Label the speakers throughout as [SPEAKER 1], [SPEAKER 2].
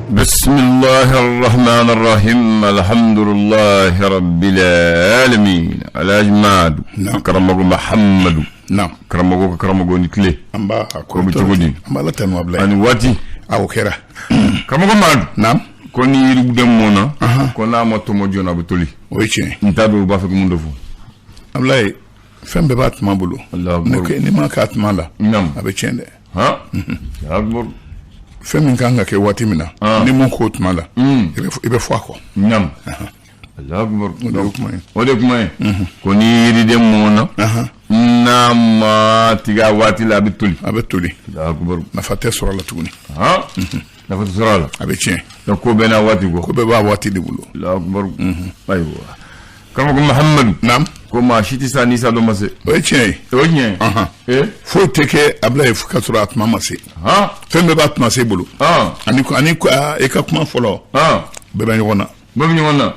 [SPEAKER 1] بسم الله الرحمن الرحيم الحمد لله رب العالمين Alhaji Madu.
[SPEAKER 2] Naam.
[SPEAKER 1] Karamɔgɔ Mahamadu.
[SPEAKER 2] Naam.
[SPEAKER 1] Karamɔgɔ ka karamɔgɔ ni tile.
[SPEAKER 2] An b'a
[SPEAKER 1] Ko bɛ cogo di?
[SPEAKER 2] An b'Ala tanu Abulayi.
[SPEAKER 1] Ani waati.
[SPEAKER 2] A o kɛra.
[SPEAKER 1] Karamɔgɔ Madu.
[SPEAKER 2] Naam.
[SPEAKER 1] Ko ni yiriden mɔnna, ko n'a ma tɔmɔ joona, a bɛ toli.
[SPEAKER 2] O ye tiɲɛ ye.
[SPEAKER 1] N t'a dɔn u b'a fɛ ka mun de fɔ.
[SPEAKER 2] Abulayi, fɛn bɛɛ b'a tuma bolo.
[SPEAKER 1] Allahu akbar.
[SPEAKER 2] N'i ma k'a tuma la,
[SPEAKER 1] Naam.
[SPEAKER 2] a bɛ tiɲɛ dɛ.
[SPEAKER 1] Han? Allahu akbar.
[SPEAKER 2] Fɛn min kan ka kɛ waati min na, n'i m'o k'o tuma la, i bɛ fɔ a kɔ.
[SPEAKER 1] Naam. Allahu akbar.
[SPEAKER 2] O de ye kuma ye.
[SPEAKER 1] O de kuma ye. Ko ni yiriden mɔnna, n'a ma tigɛ a waati la, a bɛ toli.
[SPEAKER 2] A bɛ toli.
[SPEAKER 1] Allahu akbar.
[SPEAKER 2] Nafa tɛ sɔrɔ a la tuguni.
[SPEAKER 1] Han? Nafa tɛ sɔrɔ a la.
[SPEAKER 2] A bɛ tiɲɛ.
[SPEAKER 1] Donc ko bɛɛ n'a waati kɔ.
[SPEAKER 2] Ko bɛɛ b'a waati de bolo.
[SPEAKER 1] Allahu akbar. Ayiwa. Karamɔgɔ Mahamadu.
[SPEAKER 2] Naam.
[SPEAKER 1] Ko maa si tɛ sa n'i sa don ma se.
[SPEAKER 2] O ye tiɲɛ ye.
[SPEAKER 1] O ye tiɲɛ ye. Ee?
[SPEAKER 2] Foyi tɛ kɛ Abulayi fo ka sɔrɔ a tuma ma se.
[SPEAKER 1] Han?
[SPEAKER 2] Fɛn bɛɛ b'a tuma se bolo.
[SPEAKER 1] Han?
[SPEAKER 2] Ani i ka kuma fɔlɔ.
[SPEAKER 1] Han?
[SPEAKER 2] Bɛɛ bɛ ɲɔgɔn na.
[SPEAKER 1] Bɛɛ bɛ ɲɔgɔn na.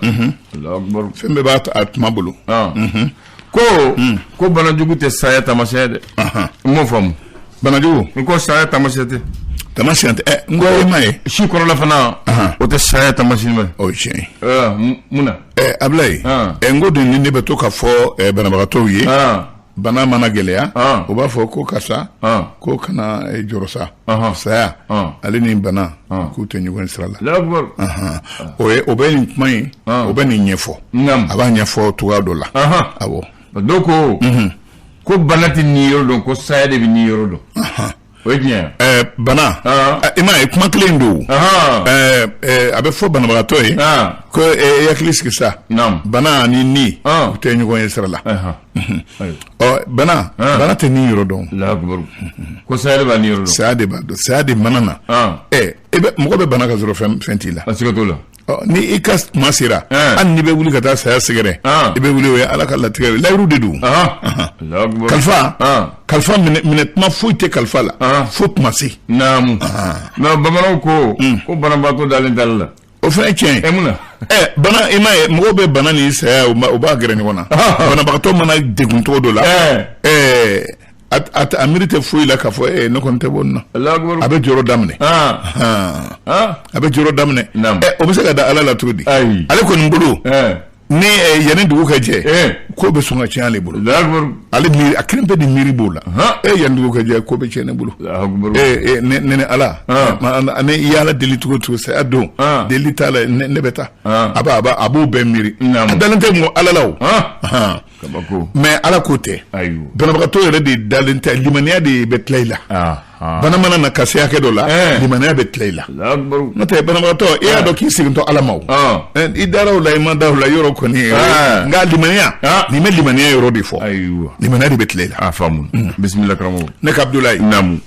[SPEAKER 1] Allahu akbar.
[SPEAKER 2] Fɛn bɛɛ b'a a tuma bolo.
[SPEAKER 1] Han. Ko banajugu tɛ saya taamasiyɛn ye dɛ. N m'o faamu.
[SPEAKER 2] Banajugu.
[SPEAKER 1] N ko saya taamasiyɛn tɛ.
[SPEAKER 2] Taamasiyɛn tɛ. N ko e ma ye.
[SPEAKER 1] Si kɔrɔla fana, o tɛ saya taamasiyɛn ye.
[SPEAKER 2] O ye tiɲɛ ye.
[SPEAKER 1] Ɛɛ, mun na?
[SPEAKER 2] Abulayi. N ko de ni ne bɛ to ka fɔ banabagatɔw ye. Bana mana gɛlɛya, u b'a fɔ ko karisa, ko kana jɔrɔ sa. Saya, ale ni bana, k'u tɛ ɲɔgɔn sira la.
[SPEAKER 1] Allahu akbar.
[SPEAKER 2] O ye, o bɛ nin kuma in, o bɛ nin ɲɛfɔ.
[SPEAKER 1] Naam.
[SPEAKER 2] A b'a ɲɛfɔ cogoya dɔ la. Awɔ.
[SPEAKER 1] Dɔw ko bana tɛ ni yɔrɔ dɔn, ko saya de bɛ ni yɔrɔ dɔn. O ye tiɲɛ ye?
[SPEAKER 2] Bana, i m'a ye, kuma kelen in don. A bɛ fɔ banabagatɔ ye ko i hakili sigi sa.
[SPEAKER 1] Naam.
[SPEAKER 2] Bana ani ni, u tɛ ɲɔgɔn ye sira la. Ɔ, bana tɛ ni yɔrɔ dɔn.
[SPEAKER 1] Allahu akbar. Ko saya de b'a ni yɔrɔ dɔn.
[SPEAKER 2] Saya de b'a dɔn. Saya de mana na. E bɛ mɔgɔ bɛ bana ka sɔrɔ fɛn t'i la.
[SPEAKER 1] A siga t'o la.
[SPEAKER 2] Ɔ, ni i ka tuma sera, hali n'i bɛ wuli ka taa saya sɛgɛrɛ, i bɛ wuli, o ye Ala ka latigɛ ye, layiru de don.
[SPEAKER 1] Allahu akbar.
[SPEAKER 2] Kalifa, kalifa minɛ tuma foyi tɛ kalifa la, fo tuma se.
[SPEAKER 1] Naamu. Mais bamananw ko banabaatɔ dalen t'ale la.
[SPEAKER 2] O fana ye tiɲɛ ye.
[SPEAKER 1] Mun na?
[SPEAKER 2] Bana, i m'a ye, mɔgɔw bɛ bana ni saya, u b'a gɛrɛ ɲɔgɔn na. Banabagatɔ mana degun cogo dɔ la, a miiri tɛ foyi la k'a fɔ ne kɔni tɛ bɔ nin na.
[SPEAKER 1] Allahu akbar.
[SPEAKER 2] A bɛ jɔrɔ daminɛ. A bɛ jɔrɔ daminɛ. O bɛ se ka da Ala la cogo di?
[SPEAKER 1] Ayi.
[SPEAKER 2] Ale kɔni bolo, ni yanni dugu ka jɛ, ko bɛ sɔn ka tiɲɛ ale bolo.
[SPEAKER 1] Allahu akbar.
[SPEAKER 2] Ale miiri, a kelen bɛɛ de miiri b'o la. Yanni dugu ka jɛ, ko bɛ tiɲɛ ne bolo.
[SPEAKER 1] Allahu akbar.
[SPEAKER 2] Ne ni Ala, ne i y'Ala deli cogo cogo, saya don, deli t'a la, ne bɛ taa. A b'o bɛɛ miiri. A dalen tɛ mɔgɔ Ala la o.
[SPEAKER 1] Kabako.
[SPEAKER 2] Mais Ala ko tɛ.
[SPEAKER 1] Ayiwa.
[SPEAKER 2] Banabagatɔ yɛrɛ de dalen tɛ, limaniya de bɛ tila i la. Bana mana na ka se hakɛ dɔ la, limaniya bɛ tila i la.
[SPEAKER 1] Allahu akbar.
[SPEAKER 2] N'o tɛ, banabagatɔ, e y'a dɔn k'i segintɔ Ala ma o. I dara o la, i ma da o la, yɔrɔ kɔni. Nka limaniya, nin bɛ limaniya yɔrɔ de fɔ.
[SPEAKER 1] Ayiwa.
[SPEAKER 2] Limaniya de bɛ tila i la.
[SPEAKER 1] A faamu. Bisimila karamɔgɔ.
[SPEAKER 2] Ne ka Abudulayi.
[SPEAKER 1] Naamu.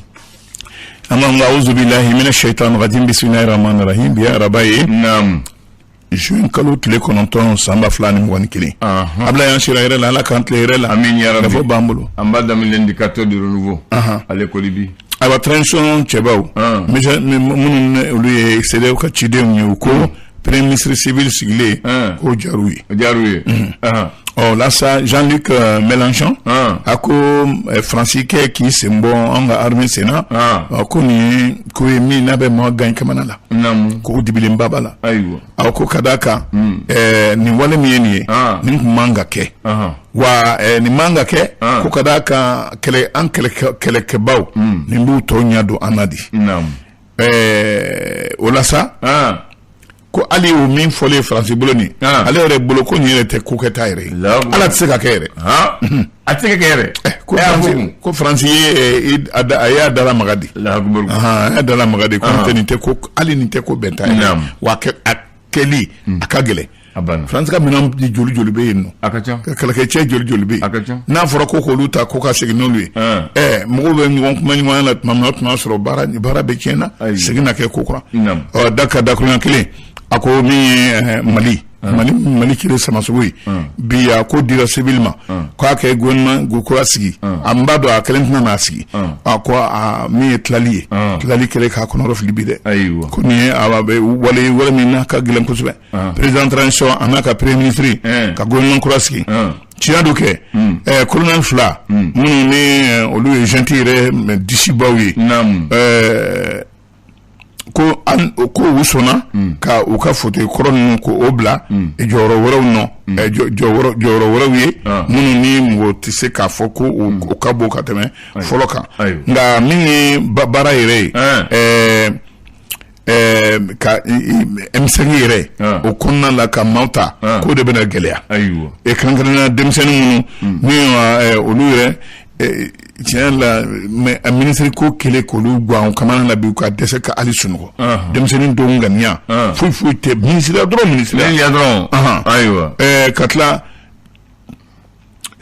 [SPEAKER 2] An b'an ka auzu billahi mina shaitan rajim, bismillahir rahmanir rahim. Bi ye araba ye.
[SPEAKER 1] Naamu.
[SPEAKER 2] Juin kalo tile 9 san 2021. Abulayi, an sera hɛrɛ la, Ala k'an tile hɛrɛ la.
[SPEAKER 1] Amin ya rabbi.
[SPEAKER 2] Nafa b'an bolo.
[SPEAKER 1] An b'a daminɛ l'indicateur du renouveau. Ale koli bi.
[SPEAKER 2] Ayiwa, transition cɛbaw, minnu olu ye CEDEAO ka cidenw ye, u ko premier ministre civil sigilen, k'o diyar'u ye.
[SPEAKER 1] O diyar'u ye.
[SPEAKER 2] Ɔ la sa, Jean-Luc Mélenchon, a ko Faransi kɛ k'i sen bɔ an ka armée sen na, ko nin ye ko ye min n'a bɛ maa gan kamana la.
[SPEAKER 1] Naamu.
[SPEAKER 2] Ko dibilenba b'a la.
[SPEAKER 1] Ayiwa.
[SPEAKER 2] A ko ka d'a kan, nin wale min ye nin ye, nin tun man ka kɛ. Wa nin man ka kɛ, ko ka d'a kan, kɛlɛ an kɛlɛkɛbaw, nin b'u tɔw ɲɛ don an na di.
[SPEAKER 1] Naamu.
[SPEAKER 2] O la sa, ko hali o min fɔlen Faransi bolo nin, ale yɛrɛ bolo ko nin yɛrɛ tɛ ko kɛta yɛrɛ ye. Ala tɛ se ka kɛ yɛrɛ.
[SPEAKER 1] A tɛ se ka kɛ yɛrɛ.
[SPEAKER 2] Ko Faransi ye a y'a dala maga di.
[SPEAKER 1] Allahu akbar.
[SPEAKER 2] A y'a dala maga di, ko nin tɛ ko, hali nin tɛ ko bɛnta yɛrɛ. Wa a kɛli a ka gɛlɛn.
[SPEAKER 1] A banna.
[SPEAKER 2] Faransi ka minɛn joli joli bɛ yen nɔ.
[SPEAKER 1] A ka ca.
[SPEAKER 2] Kɛlɛkɛcɛ joli joli bɛ yen.
[SPEAKER 1] A ka ca.
[SPEAKER 2] N'a fɔra ko k'olu ta, ko ka segin n'olu ye. Mɔgɔw bɛ ɲɔgɔn kuma ɲɔgɔnya la tuma min na, o tun y'a sɔrɔ baara bɛ tiɲɛ na. Segin na kɛ ko kura. Ɔ, da ka dakurunya kelen, a ko min ye Mali. Mali kelen samasogo ye. Bi a ko dira civil ma, k'a kɛ gouvernement kura sigi. An b'a dɔn a kelen tɛna n'a sigi. A ko a min ye tilali ye, tilali kɛlen k'a kɔnɔrɔ fili bi dɛ.
[SPEAKER 1] Ayiwa.
[SPEAKER 2] Ko nin ye a bɛ wale min n'a ka gɛlɛn kosɛbɛ. Président transition a n'a ka premier ministre ka gouvernement kura sigi. Tiɲɛ don kɛ, colonel fila minnu ni olu ye junte yɛrɛ disibaw ye.
[SPEAKER 1] Naamu.
[SPEAKER 2] Ko ko u sɔnna ka u ka fauteuil kɔrɔ ninnu ko o bila jɔyɔrɔ wɛrɛw nɔ, jɔyɔrɔ wɛrɛw ye minnu ni mɔgɔ tɛ se k'a fɔ ko o ka bon ka tɛmɛ fɔlɔ kan. Nka min ye baara yɛrɛ ye, ka M5 yɛrɛ o kɔnɔna la ka maaw ta, k'o de bɛna gɛlɛya, kɛrɛnkɛrɛnnenya denmisɛnnin minnu ni olu yɛrɛ tiɲɛ la, mais a minisiri ko kelen k'olu gan kamana la bi, ka dɛsɛ ka hali sunɔgɔ. Denmisɛnnin dɔw ŋaniya foyi foyi tɛ, minisiriya dɔrɔn, minisiriya
[SPEAKER 1] dɔrɔn. Ayiwa.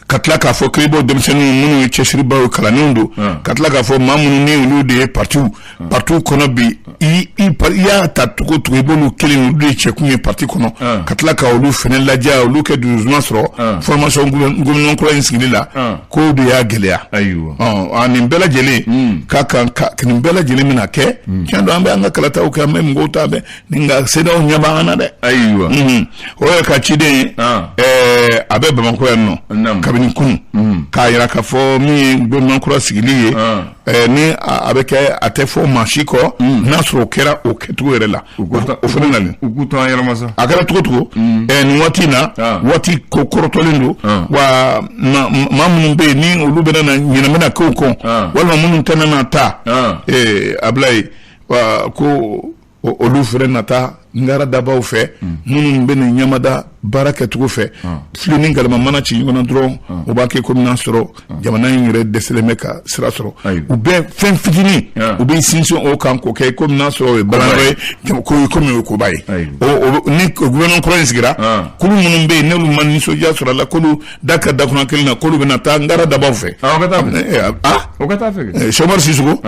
[SPEAKER 2] Ka tila k'a fɔ k'i b'o denmisɛnnin minnu ye cɛsiribaw ye, kalannenw don, ka tila k'a fɔ maa minnu ni olu de ye partiw kɔnɔ bi, i y'a ta cogo cogo, i b'olu kelen, olu de ye cɛkun ye parti kɔnɔ, ka tila ka olu fɛnɛ lajɛ, olu kɛ dusu sɔrɔ formation gouvernement kura in sigili la, k'o de y'a gɛlɛya. Nin bɛɛ lajɛlen ka kan ka nin bɛɛ lajɛlen bɛna kɛ. Tiɲɛ don, an bɛ an ka kalataw kɛ, an bɛ mɔgɔw ta bɛ nka CEDEAO ɲɛ b'an na dɛ. O yɛrɛ ka ciden, a bɛ Bamakɔ yan nɔ kabini kunun, k'a yira k'a fɔ min ye gouvernement kura sigili ye, ni a bɛ kɛ, a tɛ fɔ maa si kɔ n'a sɔrɔ o kɛra o kɛcogo yɛrɛ la. O fana nalen.
[SPEAKER 1] U k'u to an yɛrɛ ma sa.
[SPEAKER 2] A kɛra cogo cogo, nin waati in na, waati ko kɔrɔtɔlen don wa. Maa minnu bɛ yen ni olu bɛna na ɲinɛ bɛna k'o kɔ, walima minnu tɛna na taa, Abulayi, wa ko olu fana nata ngara dabaw fɛ, minnu bɛ nin ɲamada baara kɛcogo fɛ, fili ni galama mana ci ɲɔgɔn na dɔrɔn, o b'a kɛ komi n'a sɔrɔ jamana in yɛrɛ dɛsɛlen bɛ ka sira sɔrɔ. U bɛ fɛn fitinin, u bɛ sinsin o kan k'o kɛ komi n'a sɔrɔ o ye balayɔrɔ ye, ko komi o ye koba ye. Ni gouvernement kura in sigira, kulu minnu bɛ yen n'olu ma nisɔndiya sɔrɔ a la, k'olu da ka dakuna kelen na, k'olu bɛna taa ngara dabaw fɛ.
[SPEAKER 1] O ka taa fɛ. O ka taa fɛ.
[SPEAKER 2] Cheikh Oumar Sissoko,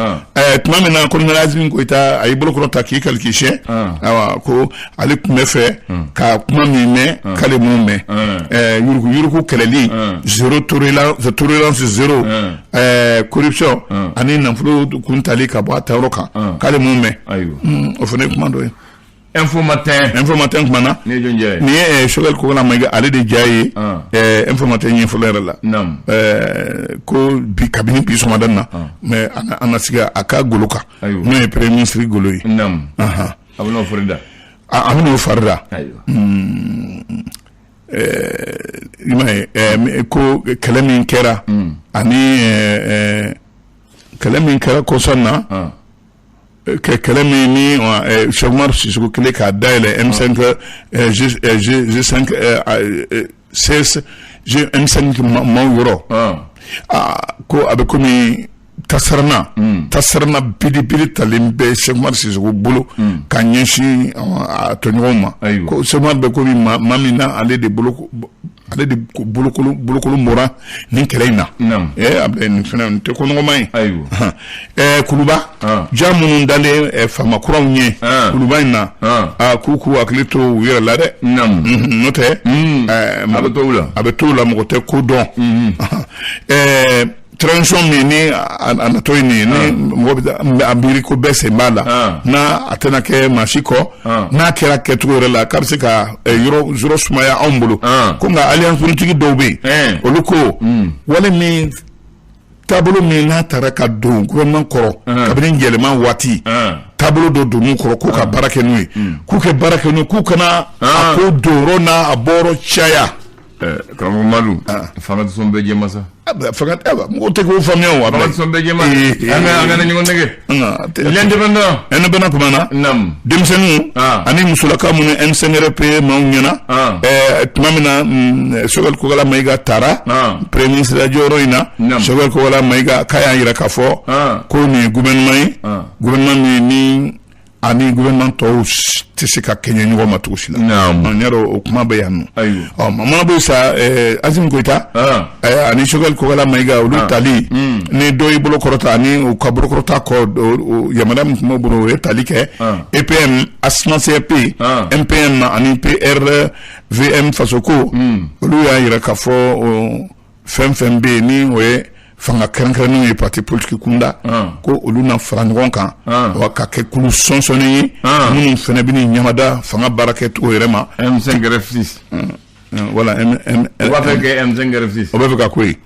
[SPEAKER 2] tuma min na colonel Assimi Goïta a y'i bolokɔrɔ ta k'i kali k'i siɲɛ, ayiwa, ko ale tun bɛ fɛ ka kuma min mɛn, k'ale m'o mɛn. Yuruku yuruku kɛlɛli, zéro tolérance zéro corruption, ani nafolo kun tali ka bɔ a tayɔrɔ kan, k'ale m'o mɛn. O fana ye kuma dɔ ye.
[SPEAKER 1] Info Matin.
[SPEAKER 2] Info Matin kuma na.
[SPEAKER 1] Nin ye jɔn ja ye?
[SPEAKER 2] Nin ye Choguel Kokalla Maïga, ale de ja ye Info Matin ɲɛ fɔlɔ yɛrɛ la. Ko bi, kabini bi sɔgɔmada na, mais an na sigi a ka golo kan, n'o ye premier ministre golo ye.
[SPEAKER 1] A bɛn'o fari da.
[SPEAKER 2] A bɛn'o fari da. I m'a ye ko kɛlɛ min kɛra, ani kɛlɛ min kɛra kɔsɔn na, kɛlɛ min ni Cheikh Oumar Sissoko kelen k'a dayɛlɛ M5 G5 CS M5 maaw yɔrɔ, ko a bɛ komi tasarana tasarana belebele talen bɛ Cheikh Oumar Sissoko bolo ka ɲɛsin a tɔɲɔgɔnw ma, ko Cheikh Oumar bɛ komi maa min na, ale de bolo, ale de bolokolo bɔra nin kɛlɛ in na. Nin fana nin tɛ ko nɔgɔman ye. Kuluba ja minnu dalen faama kuraw ɲɛ kuluba in na, k'u k'u hakili to u yɛrɛ la dɛ, n'o tɛ
[SPEAKER 1] a bɛ to la,
[SPEAKER 2] a bɛ to la, mɔgɔ tɛ ko dɔn. Transition min ni a natɔ ye nin ye, ni mɔgɔ bɛ a miiri ko bɛɛ sen b'a la, n'a a tɛna kɛ maa si kɔ, n'a kɛra kɛcogo yɛrɛ la, k'a bɛ se ka yɔrɔ sumaya anw bolo. Ko nka alliance politique dɔw bɛ yen, olu ko wale min taabolo min n'a taara ka don gouvernement kɔrɔ kabini yɛlɛma waati, taabolo dɔ don kɔrɔ, k'u ka baara kɛ n'o ye, k'u kɛ baara kɛ n'o ye, k'u kana a ko donyɔrɔ n'a a bɔyɔrɔ caya.
[SPEAKER 1] Karamɔgɔ Madu, fanga tɛ sɔn bɛɛ jɛma sa.
[SPEAKER 2] Fanga, mɔgɔw tɛ k'o faamuya o.
[SPEAKER 1] Fanga tɛ sɔn bɛɛ jɛma. An ka ɲɔgɔn nɛgɛ. L'Indépendant.
[SPEAKER 2] Indépendant kuma na. Denmisɛnninw ani musolaka minnu M5RP maaw ɲɛna, tuma min na Choguel Kokalla Maïga taara premier ministre jɔyɔrɔ in na, Choguel Kokalla Maïga k'a y'a jira k'a fɔ ko nin ye gouvernement ye, gouvernement min ni ani gouvernement tɔw tɛ se ka kɛɲɛ ɲɔgɔn ma cogo si la. N y'a dɔn o kuma bɛ yan nɔ. Ɔ mana bɛ sa, Assimi Goïta ani Choguel Kokalla Maïga, olu tali ni dɔ y'i bolo kɔrɔta ani u ka bolo kɔrɔta kɔ, yamaruya min tun b'u bolo, o ye tali kɛ EPM, ASMA CFP, MPM ani PRVM Fasoko. Olu y'a jira k'a fɔ fɛn fɛn bɛ yen ni o ye fanga kɛrɛnkɛrɛnnenw ye parti politique kunda, ko olu na fara ɲɔgɔn kan wa ka kɛ kulu sɔnsɔnni ye, minnu fana bɛ ɲamada fanga baara kɛcogo yɛrɛ ma.
[SPEAKER 1] M5 R6.
[SPEAKER 2] Voilà, M M.
[SPEAKER 1] O b'a fɛ kɛ M5 R6.
[SPEAKER 2] O b'a fɛ ka ko ye.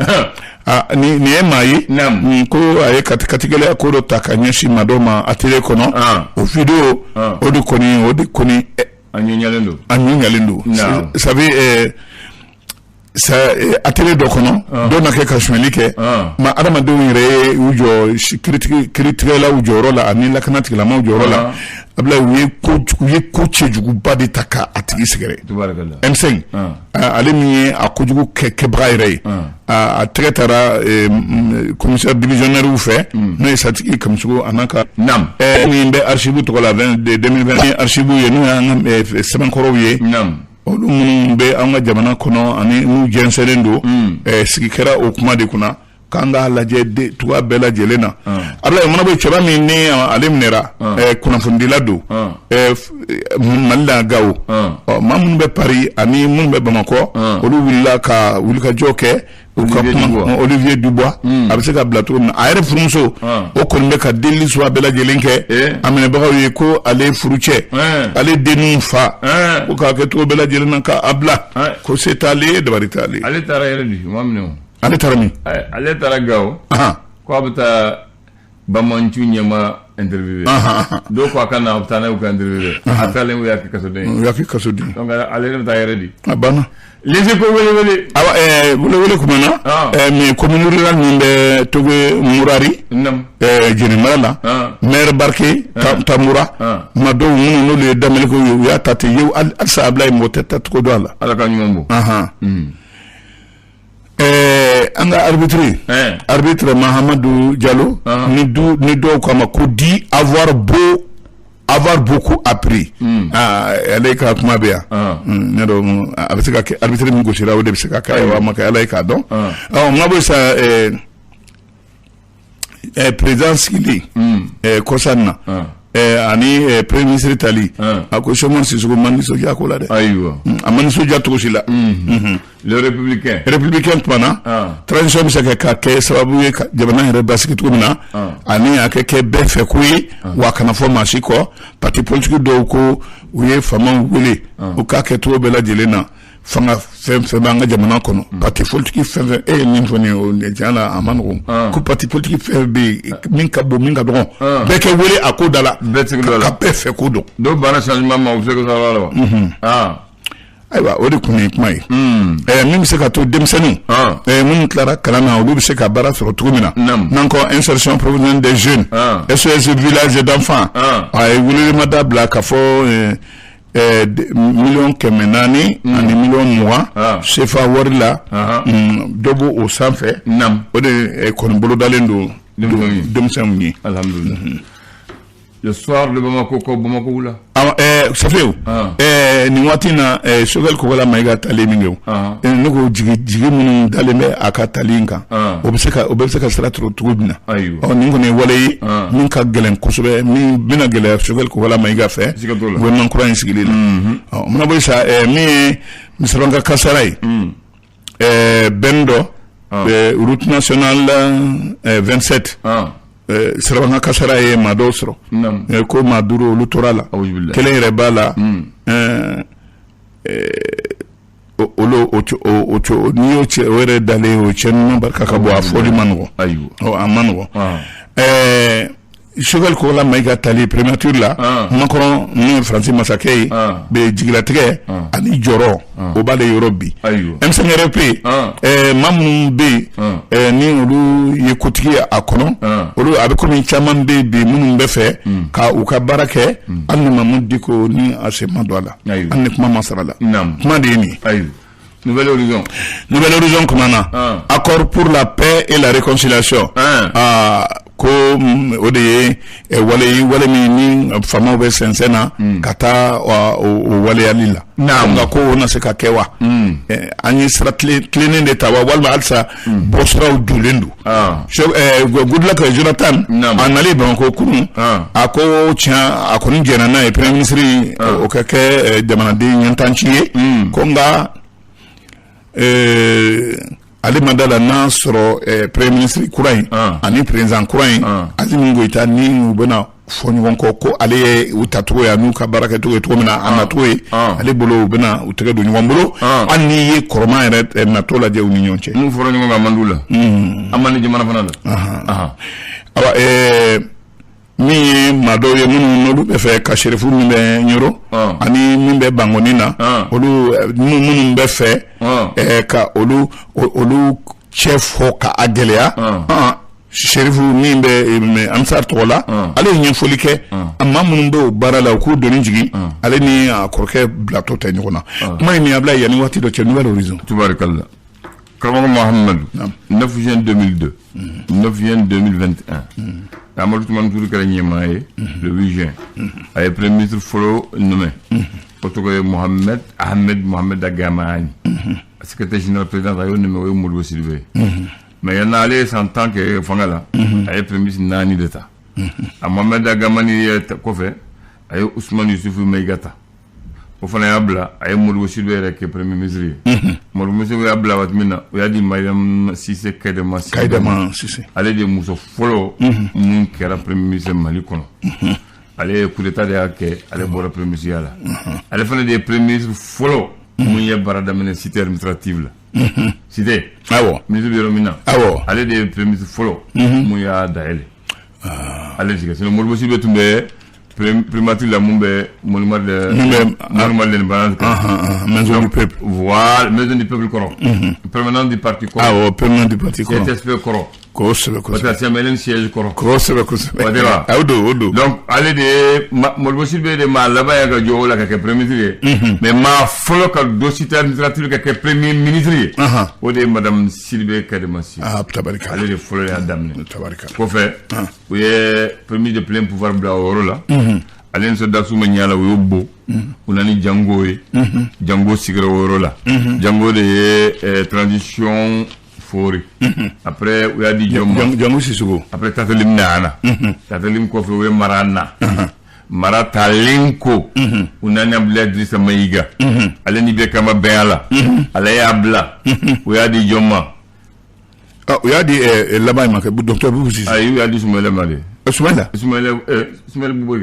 [SPEAKER 2] Ah, nin ye maa ye.
[SPEAKER 1] Naamu.
[SPEAKER 2] Ko a ye katigɛlɛya ko dɔ ta ka ɲɛsin maa dɔ ma atelier kɔnɔ. O vidéo. O de kɔni o de kɔni.
[SPEAKER 1] A ɲɛɲalen don.
[SPEAKER 2] A ɲɛɲalen don.
[SPEAKER 1] Naamu.
[SPEAKER 2] Sabu atelier dɔ kɔnɔ, dɔw na kɛ ka sonyali kɛ, ma adamadenw yɛrɛ ye u jɔ kiiritigɛlaw jɔyɔrɔ la ani lakana tigilamaw jɔyɔrɔ la. Abulayi, u ye ko cɛjuguba de ta ka a tigi sɛgɛrɛ. M5, ale min ye a kojugu kɛbaga yɛrɛ ye, a tɛgɛ taara commissaire divisionnaire fɛ, n'o ye Satigi Kamisogo a n'a ka min bɛ archive tɔgɔ la 2020 archive ye, n'o y'an ka sɛbɛnkɔrɔw ye. Olu minnu bɛ an ka jamana kɔnɔ ani n'u jɛnsɛnlen don, sigi kɛra o kuma de kunna k'an k'a lajɛ cogoya bɛɛ lajɛlen na. Abulayi, o mana bɔ, cɛba min ni ale minɛra, kunnafonidila don Mali la Gawo, ɔ maa minnu bɛ Paris ani minnu bɛ Bamakɔ, olu wulila ka wulikajɔ kɛ u ka kuma Olivier Dubois a bɛ se ka bila cogo min na. A yɛrɛ furumuso, o kɔni bɛ ka delili suguya bɛɛ lajɛlen kɛ a minɛbagaw ye, ko ale furucɛ, ale denninw fa, ko k'a kɛ cogo bɛɛ lajɛlen na k'a bila, ko se t'ale ye, dabali t'ale ye.
[SPEAKER 1] Ale taara yɛrɛ di, u ma minɛ o.
[SPEAKER 2] Ale taara min?
[SPEAKER 1] Ale taara Gawo. Ko a bɛ taa Bamancu ɲɛma interviewé. Dɔw ko a ka na, a bɛ taa n'a ye u ka interviewé. A taalen, u y'a kɛ kasoden ye.
[SPEAKER 2] U y'a kɛ kasoden.
[SPEAKER 1] Donc ale yɛrɛ bɛ taa yɛrɛ di.
[SPEAKER 2] A banna.
[SPEAKER 1] Les Échos, wele wele.
[SPEAKER 2] Awa, wele wele kumana. Mais commune rurale min bɛ Togo Murari. Jɛnɛ mara la. Maire Barke Tamura. Ma dɔw minnu n'olu ye daminɛko ye, u y'a ta ten ye halisa. Abulayi, mɔgɔ tɛ taa cogo dɔn a la.
[SPEAKER 1] Ala ka ɲuman bɔ.
[SPEAKER 2] An ka arbitre Mahamadou Diallo, ni du ni dɔw k'a ma ko dit avoir beaucoup appris. Ale ka kuma bɛ yan, ne dɔn a bɛ se ka kɛ arbitre min gosira, o de bɛ se ka kɛ, a ma kɛ, Ala ye k'a dɔn. Ɔ n ka bɔ sa, président sigilen kɔsa in na ani premier ministre tali, a ko Sɔmɔn Sisoko ma nisɔndiya ko la dɛ.
[SPEAKER 1] Ayiwa.
[SPEAKER 2] A ma nisɔndiya cogo si la.
[SPEAKER 1] Le Républicain.
[SPEAKER 2] Républicain kumana transition bɛ se ka kɛ sababu ye ka jamana yɛrɛ basigi cogo min na, ani a kɛ kɛ bɛɛ fɛ ko ye, wa a kana fɔ maa si kɔ. Parti politique dɔw ko u ye faamaw wele u k'a kɛ cogo bɛɛ lajɛlen na. Fanga fɛn fɛn b'an ka jamana kɔnɔ, parti politique fɛn fɛn, e ye min fɔ nin ye, o tiɲɛ la a ma nɔgɔn, ko parti politique fɛn bɛ yen, min ka bon, min ka dɔgɔn, bɛɛ kɛ wele a ko da la.
[SPEAKER 1] Bɛɛ tɛ dɔ la.
[SPEAKER 2] Ka bɛɛ fɛ ko dɔn.
[SPEAKER 1] Dɔw banna changement ma, u bɛ se ka sɔrɔ a la wa?
[SPEAKER 2] Ayiwa, o de kun ye kuma ye min bɛ se ka to denmisɛnninw minnu tilara kalan na, olu bɛ se ka baara sɔrɔ cogo min na, n'an ko insertion professionnelle des jeunes. SOS village d'enfants, a ye welewelemada bila ka fɔ 400 miliyɔn ani 20 miliyɔn CFA wari la, dɔ b'o o sanfɛ. O de kɔni bolodalen don denmisɛnninw ye.
[SPEAKER 1] Alhamdulilah. Le Soir de Bamako ko Bamako wula.
[SPEAKER 2] Safew, nin waati in na, Choguel Kokalla Maïga talen min kɛ, ne ko jigi minnu dalen bɛ a ka tali in kan, o bɛ se ka o bɛɛ bɛ se ka sira turu cogo min na. Ɔ nin kɔni ye wale ye min ka gɛlɛn kosɛbɛ, min bɛna gɛlɛya Choguel Kokalla Maïga fɛ gouvernement kura in sigili la. Ɔ o mana bɔ yen sa, min ye Misirabanka kasara ye, bɛn dɔ route nationale 27, sirabanka kasara ye maa dɔw sɔrɔ, ko maa duuru olu tora la, kelen yɛrɛ b'a la. Olu o n'i y'o cɛ, o yɛrɛ dalen, o cɛ ninnu barika ka bon, a fɔli ma nɔgɔn, a ma nɔgɔn. Choguel Kokalla Maïga tali primature la, Macron n'o ye Faransi masakɛ ye, bɛ jigilatigɛ ani jɔrɔ o b'ale yɔrɔ bi. M5RP, maa minnu bɛ yen ni olu ye kotigi ye a kɔnɔ, olu a bɛ komi caman bɛ yen bi minnu bɛ fɛ ka u ka baara kɛ, hali ni Mamudu Diko ni a sen ma don a la, hali ni kuma ma sara la, kuma de ye nin ye.
[SPEAKER 1] Nouvel Horizon.
[SPEAKER 2] Nouvel Horizon kumana accord pour la paix et la réconciliation. Ko o de ye wale ye, wale min ni faamaw bɛ sɛnsɛn na ka taa o waleyali la. Nka ko o na se ka kɛ wa? An ye sira tilennen de ta wa, walima halisa bɔsiraw donnen don? Goodluck Jonathan, a nalen Bamakɔ kunun, a ko tiɲɛ, a kɔni jɛnna n'a ye, premier ministre o ka kɛ jamanaden ɲɛntanci ye, ko nka ale ma da la n'a sɔrɔ premier ministre kura in ani président kura in, Assimi Goïta, ni u bɛna fɔ ɲɔgɔn kɔ ko ale ye u tacogo ye n'u ka baarakɛcogo ye cogo min na a nacogo ye ale bolo u bɛna u tɛgɛ don ɲɔgɔn bolo hali n'i ye kɔrɔman yɛrɛ natɔ lajɛ u ni ɲɔgɔn cɛ.
[SPEAKER 1] N'u fɔra ɲɔgɔn kɔ a man d'u la. A man di jamana fana la.
[SPEAKER 2] Awa min ye maa dɔw ye minnu n'olu bɛ fɛ ka serifu min bɛ ɲɔrɔ ani min bɛ bankoni na olu minnu bɛ fɛ ka olu cɛ fɔ ka a gɛlɛya serifu min bɛ ansar tɔgɔ la ale ye ɲɛfɔli kɛ a maa minnu bɛ o baara la u k'u doni jigin ale ni a kɔrɔkɛ bilatɔ tɛ ɲɔgɔn na kuma in min a bila yanni waati dɔ cɛ Nouvel Horizon.
[SPEAKER 1] Tubarikalla karamɔgɔ Muhamadu 9 juin 2002 9 juin 2021 Amadu Tumani Ture kɛra ɲɛmaa ye le 8 juin a ye premier ministre fɔlɔ nommé o tɔgɔ ye Mohamed Ahmed Mohamed Gamani secrétaire général président a y'o nommé o ye Modibo Sidibe ye mais yanni ale ye san 10 kɛ fanga la a ye premier ministre naani de ta a Mohamed Gamani ye kɔfɛ a ye Ousmane Yusufu Mayiga ta o fana y'a bila a ye Modibo Sidibe yɛrɛ kɛ premier ministre ye Modibo Sidibe y'a bila waati min na o y'a di Mariam Sise Kayidama
[SPEAKER 2] Kayidama Sise
[SPEAKER 1] ale de ye muso fɔlɔ mun kɛra premier ministre Mali kɔnɔ ale ye coup d'état de y'a kɛ ale bɔra premier ministre ya la ale fana de ye premier ministre fɔlɔ mun ye baara daminɛ cité administrative la cité
[SPEAKER 2] awɔ
[SPEAKER 1] ministre bɛ yɔrɔ min na
[SPEAKER 2] awɔ
[SPEAKER 1] ale de ye premier ministre fɔlɔ mun y'a dayɛlɛ ale de sinon Modibo Sidibe tun bɛ primature la mun bɛ monument de monument de l'indépendance
[SPEAKER 2] maison du peuple
[SPEAKER 1] voilà maison du peuple kɔrɔ permanence du parti kɔrɔ
[SPEAKER 2] awɔ permanence du parti kɔrɔ
[SPEAKER 1] CTSP kɔrɔ
[SPEAKER 2] kosɛbɛ
[SPEAKER 1] kosɛbɛ parce que CMLN siège kɔrɔ
[SPEAKER 2] kosɛbɛ kosɛbɛ
[SPEAKER 1] o tɛ wa
[SPEAKER 2] o don o don
[SPEAKER 1] donc ale de ye Modibo Sidibe de maa laban ye ka jɔ o la ka kɛ premier ministre ye mais maa fɔlɔ ka don cité administrative ka kɛ premier ministre ye o de ye madame Sidibe Kayidama Sise
[SPEAKER 2] ah tabarikala
[SPEAKER 1] ale de fɔlɔ y'a daminɛ
[SPEAKER 2] tabarikala
[SPEAKER 1] kɔfɛ u ye premier de plein pouvoir bila o yɔrɔ la ale ni sɔrɔdasiw ma ɲɛ la u y'o bon u nana ni Jango ye Jango sigira o yɔrɔ la Jango de ye transition fori après u y'a di jɔn ma
[SPEAKER 2] Jango Sisoko
[SPEAKER 1] après Tatalim nana Tatalim kɔfɛ u ye Mara na Mara talen ko u nana Abdoulaye Idrissa Mayiga ale ni bɛɛ kama bɛn a la ale y'a bila u y'a di jɔn ma
[SPEAKER 2] u y'a di laban in ma kɛ docteur Boubou Cissé
[SPEAKER 1] ayi u y'a di Soumaïla ma de
[SPEAKER 2] Soumaïla
[SPEAKER 1] Soumaïla Soumaïla Boubou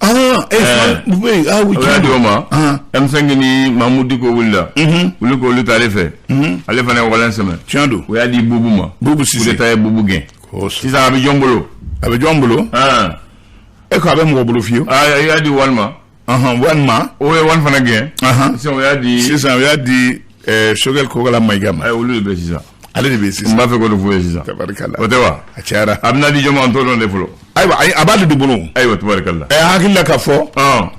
[SPEAKER 2] ah Boubou ah oui
[SPEAKER 1] o y'a di o ma M5 ni Mahmoud Dicko wulila olu ko olu t'ale fɛ ale fana ye walan sɛmɛ
[SPEAKER 2] tiɲɛ don
[SPEAKER 1] o y'a di Boubou ma
[SPEAKER 2] Boubou Cissé
[SPEAKER 1] coup d'état ye Boubou gɛn sisan a bɛ jɔn bolo
[SPEAKER 2] a bɛ jɔn bolo e ko a bɛ mɔgɔ bolo fiyewu
[SPEAKER 1] a y'a di Wane ma
[SPEAKER 2] Wane ma
[SPEAKER 1] o ye Wane fana gɛn sisan o y'a di
[SPEAKER 2] sisan o y'a di Choguel Kokalla Maïga ma
[SPEAKER 1] ayi olu de bɛ sisan
[SPEAKER 2] ale de bɛ sisan
[SPEAKER 1] n b'a fɛ k'o de f'u ye sisan
[SPEAKER 2] tabarikala
[SPEAKER 1] o tɛ wa
[SPEAKER 2] a cayara
[SPEAKER 1] a bɛna di jɔn ma an t'o dɔn de fɔlɔ
[SPEAKER 2] ayiwa ayi a b'ale de bolo
[SPEAKER 1] ayiwa tabarikala
[SPEAKER 2] hakili la k'a fɔ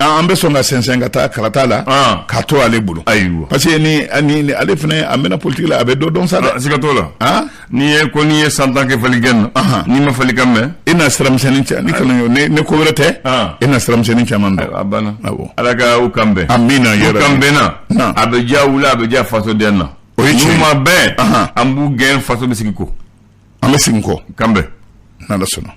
[SPEAKER 2] an bɛ sɔn ka sɛnsɛn ka taa kalata la k'a to ale bolo
[SPEAKER 1] ayiwa
[SPEAKER 2] parce que ni ale fana a mɛnna politique la a bɛ dɔ dɔn sa dɛ
[SPEAKER 1] siga t'o la n'i ye ko n'i ye san 10 kɛ faligɛn na n'i ma falikan mɛn
[SPEAKER 2] i na siramisɛnnin cɛ ni kana ni ko wɛrɛ tɛ i na siramisɛnnin caman dɔn
[SPEAKER 1] a banna ala ka u kan bɛn
[SPEAKER 2] amiina
[SPEAKER 1] u kan bɛnna a bɛ diya u la a bɛ diya fasoden na
[SPEAKER 2] o ye
[SPEAKER 1] tiɲɛ n'u ma bɛn an b'u gɛn faso bɛ sigi kɔ
[SPEAKER 2] an bɛ segin kɔ
[SPEAKER 1] kan bɛn
[SPEAKER 2] n'ala sɔnna.